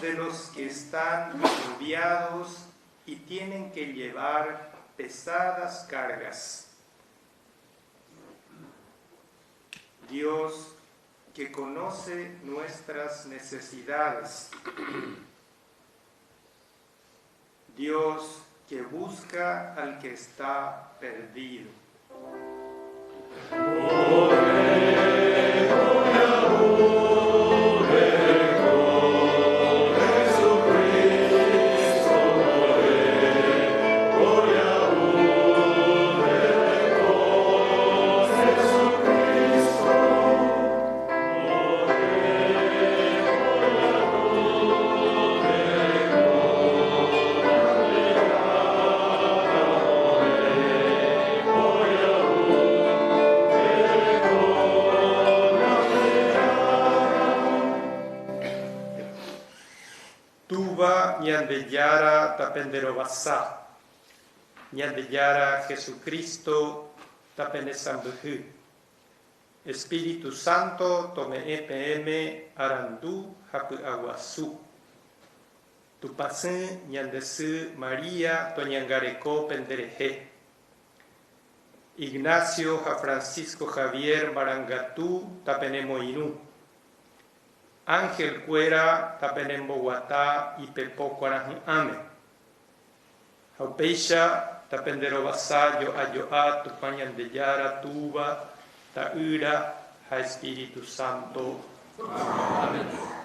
Dios de los que están agobiados y tienen que llevar pesadas cargas. Dios que conoce nuestras necesidades. Dios que busca al que está perdido. Túva Ñandejára tapenderovasa, Ñandejára Jesucristo tapenesãmbyhy, Espíritu Santo tome'ẽ peẽme arandu ha py'aguasu. Tupãsy ñande sy María toñangareko penderehe. Ignacio ha Francisco Javier marangatu tapenemoirũ. Ángel kuéra tapenemboguata ipepo kuarahy'ãme. Ha upéicha tapenderovasa jo'a jo'a Tupã Ñandejára, Túva, Ta'ýra ha Espíritu Santo. Amén.